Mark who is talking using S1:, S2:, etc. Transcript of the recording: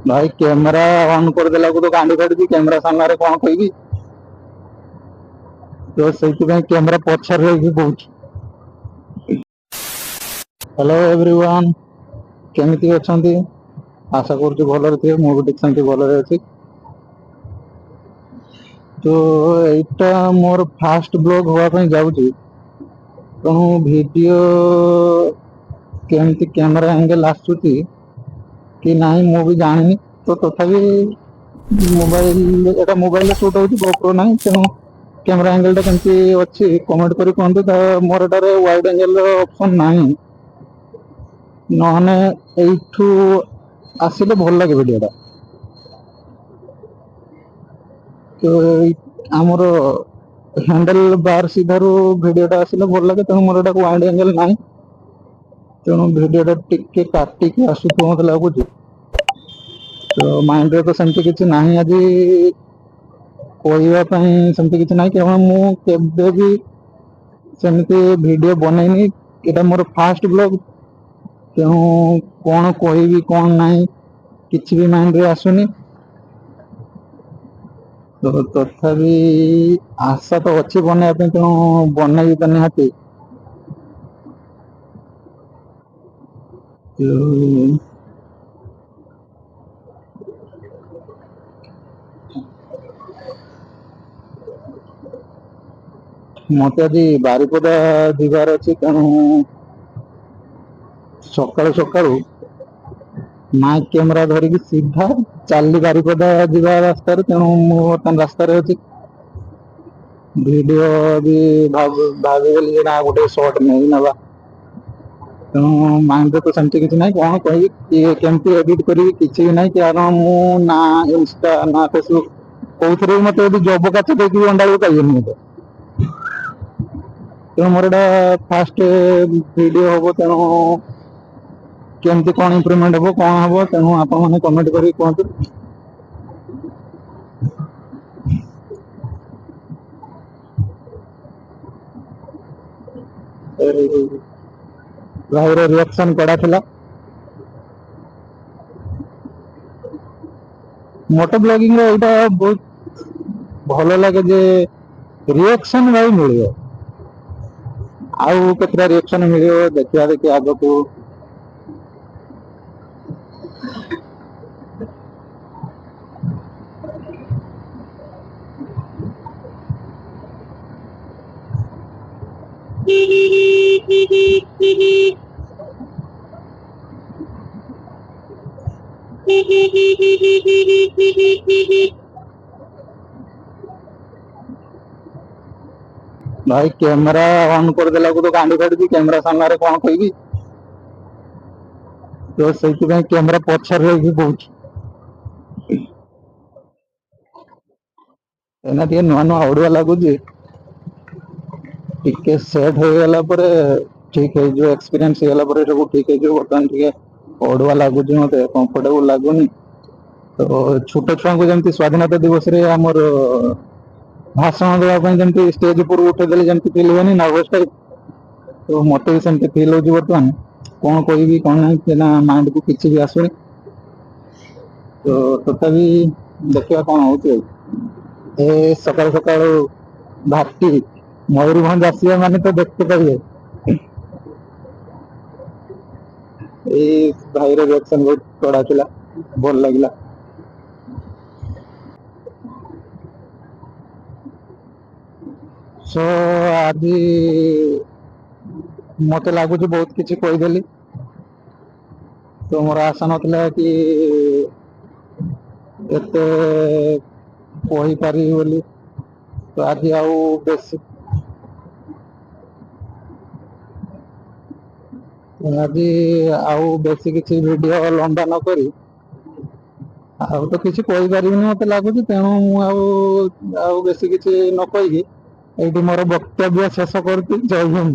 S1: ଭାଇ, camera on କରିଦେଲାକୁ ତ ଗାଣ୍ଡି ଫାଟୁଛି। କ୍ୟାମେରା ସାମ୍ନାରେ କଣ କହିବି? ତ ସେଇଥିପାଇଁ କ୍ୟାମେରା ପଛରେ ରହିକି କହୁଛି। ହ୍ୟାଲୋ ଏଭ୍ରିୱାନ୍, କେମିତି ଅଛନ୍ତି? ଆଶା କରୁଛି ଭଲରେ ଥିବେ। ମୁଁ ବି ଠିକ ସେମିତି ଭଲରେ ଅଛି। ତ ଏଇଟା ମୋର ଫାଷ୍ଟ ବ୍ଲଗ ହବା ପାଇଁ ଯାଉଛି। ତେଣୁ ଭିଡିଓ କେମିତି, କ୍ୟାମେରା ଆଙ୍ଗେଲ ଆସୁଛି କି ନାହିଁ, ମୁଁ ବି ଜାଣିନି। ତ ତଥାପି ମୋବାଇଲ, ଏଟା ମୋବାଇଲରେ ସୁଟ୍ ହଉଛି, ଗୋପ୍ରୋ ନାହିଁ। ତେଣୁ କ୍ୟାମେରା ଆଙ୍ଗେଲ ଟା କେମିତି ଅଛି, କମେଣ୍ଟ କରି କୁହନ୍ତୁ। ତ ମୋର ଏଟାରେ ୱାଇଡ ଆଙ୍ଗେଲ ର ଅପସନ ନାହିଁ, ନହେଲେ ଏଇଠୁ ଆସିଲେ ଭଲ ଲାଗେ ଭିଡିଓଟା। ତ ଆମର ହ୍ୟାଣ୍ଡେଲ ବାର ସିଧାରୁ ଭିଡିଓଟା ଆସିଲେ ଭଲ ଲାଗେ। ତେଣୁ ମୋର ଏଟା ୱାଇଡ ଆଙ୍ଗେଲ ନାହିଁ, ତେଣୁ ଭିଡିଓଟା ଟିକେ କାଟିକି ଆସୁଥିବ ମତେ ଲାଗୁଛି। ତ ମାଇଣ୍ଡରେ ତ ସେମିତି କିଛି ନାହିଁ, ଆଜି କହିବା ପାଇଁ ସେମିତି କିଛି ନାହିଁ, କାରଣ ମୁଁ କେବେ ବି ସେମିତି ଭିଡିଓ ବନେଇନି। ଏଇଟା ମୋର ଫାଷ୍ଟ ବ୍ଲଗ। ତେଣୁ କଣ କହିବି, କଣ ନାହିଁ, କିଛି ବି ମାଇଣ୍ଡରେ ଆସୁନି। ତ ତଥାପି ଆଶା ତ ଅଛି ବନେଇବା ପାଇଁ, ତେଣୁ ବନେଇବି ତ ନିହାତି। ତ ମତେ ଆଜି ବାରିପଦା ଯିବାର ଅଛି। ତେଣୁ ସକାଳୁ ସକାଳୁ ମାଇକ୍ କ୍ୟାମେରା ଧରିକି ସିଧା ଚାଲି ବାରିପଦା ଯିବା ରାସ୍ତାରେ। ତେଣୁ ମୁଁ ବର୍ତ୍ତମାନ ରାସ୍ତାରେ ଅଛି। ଭିଡିଓ ବି ଭାବିଦେଲି ଯେ ନା, ଗୋଟେ ସର୍ଟ ନେଇ ନେବା। ତେଣୁ ମାଇଣ୍ଡରେ ତ ସେମିତି କିଛି ନାହିଁ, କଣ କହିବି କି କେମିତି ଏଡିଟ କରିବି, କିଛି ବି ନାହିଁ। କାରଣ ମୁଁ ନା ଇନଷ୍ଟା ନା ଫେସବୁକ୍ କୋଉଥିରେ ବି ମତେ ଯଦି ଜବ କାଚ ଦେଇକି ବି ଅଣ୍ଡାଳିକୁ ପାଇବେନି ମତେ। ତେଣୁ ମୋର ଏଇଟା ଫାଷ୍ଟ ଭିଡିଓ ହବ। ତେଣୁ କେମିତି କଣ ଇମ୍ପ୍ରୁଭମେଣ୍ଟ ହବ, କଣ ହବ, ତେଣୁ ଆପଣ ମାନେ କମେଣ୍ଟ କରିକି କୁହନ୍ତୁ। ଭାଇର ରିଆକ୍ସନ କଡା ଥିଲା। ମୋଟୋ ବ୍ଲଗିଂ ର ଏଇଟା ବହୁତ ଭଲ ଲାଗେ ଯେ ରିଆକ୍ସନ ଭାଇ ମିଳିବ। ଆଉ କେତେଟା ରିଆକ୍ସନ ମିଳିବ, ଦେଖିବା ଦେଖିବା ଆଗକୁ। ଭାଇ, କ୍ୟାମେରା ଅନ୍ କରିଦେଲାକୁ ତ ଗାଣ୍ଡି ଫାଟୁଛି। କ୍ୟାମେରା ସାମ୍ନାରେ କଣ କହିବି? ତ ସେଇଥିପାଇଁ କ୍ୟାମେରା ପଛରେ ରହିକି କହୁଛି। ଏଇନା ଟିକେ ନୂଆ ନୂଆ ଅଡୁଆ ଲାଗୁଛି। ଟିକେ ସେଟ୍ ହେଇଗଲା ପରେ ଠିକ ହେଇଯିବ। ଏକ୍ସପିରିଏନ୍ସ ହେଇଗଲା ପରେ ସବୁ ଠିକ ହେଇଯିବ। ବର୍ତ୍ତମାନ ଟିକେ ଅଡୁଆ ଲାଗୁଛି, ମତେ କମ୍ଫର୍ଟେବଲ ଲାଗୁନି। ତ ଛୋଟ ଛୁଆଙ୍କୁ ଯେମିତି ସ୍ୱାଧୀନତା ଦିବସରେ ଆମର ଭାଷଣ ଦେବା ପାଇଁ ଯେମିତି ଷ୍ଟେଜ ଉପରକୁ ଉଠେଇଦେଲେ ଯେମିତି ଫିଲ୍ ହୁଏନି, ନର୍ଭସ ଟାଇପ, ତ ମତେ ବି ସେମିତି ଫିଲ୍ ହଉଛି ବର୍ତ୍ତମାନ। କଣ କହିବି, କଣ ନାହିଁ, ନା ମାଇଣ୍ଡକୁ କିଛି ବି ଆସୁନି। ତ ତଥାପି ଦେଖିବା କଣ ହଉଛି। ଆଉ ଏ ସକାଳୁ ସକାଳୁ ଭାଟି ମୟୂରଭଞ୍ଜ ଆସିବା ମାନେ ତ ଦେଖତେ ପାଇବେ। ଏଇ ଭାଇର ରିଆକ୍ସନ ବହୁତ କଡା ଥିଲା, ଭଲ ଲାଗିଲା। ସୋ ଆଜି ମତେ ଲାଗୁଛି ବହୁତ କିଛି କହିଦେଲି। ତ ମୋର ଆଶା ନଥିଲା କି ଏତେ କହିପାରିବି ବୋଲି। ତ ଆଜି ଆଉ ବେଶୀ କିଛି ଭିଡିଓ ଲମ୍ବା ନ କରି, ଆଉ ତ କିଛି କହିପାରିବିନି ମତେ ଲାଗୁଛି। ତେଣୁ ମୁଁ ଆଉ ବେଶୀ କିଛି ନ କହିକି ଏଇଠି ମୋର ବକ୍ତବ୍ୟ ଶେଷ କରୁଛି। ଜୟ ହିନ୍ଦ।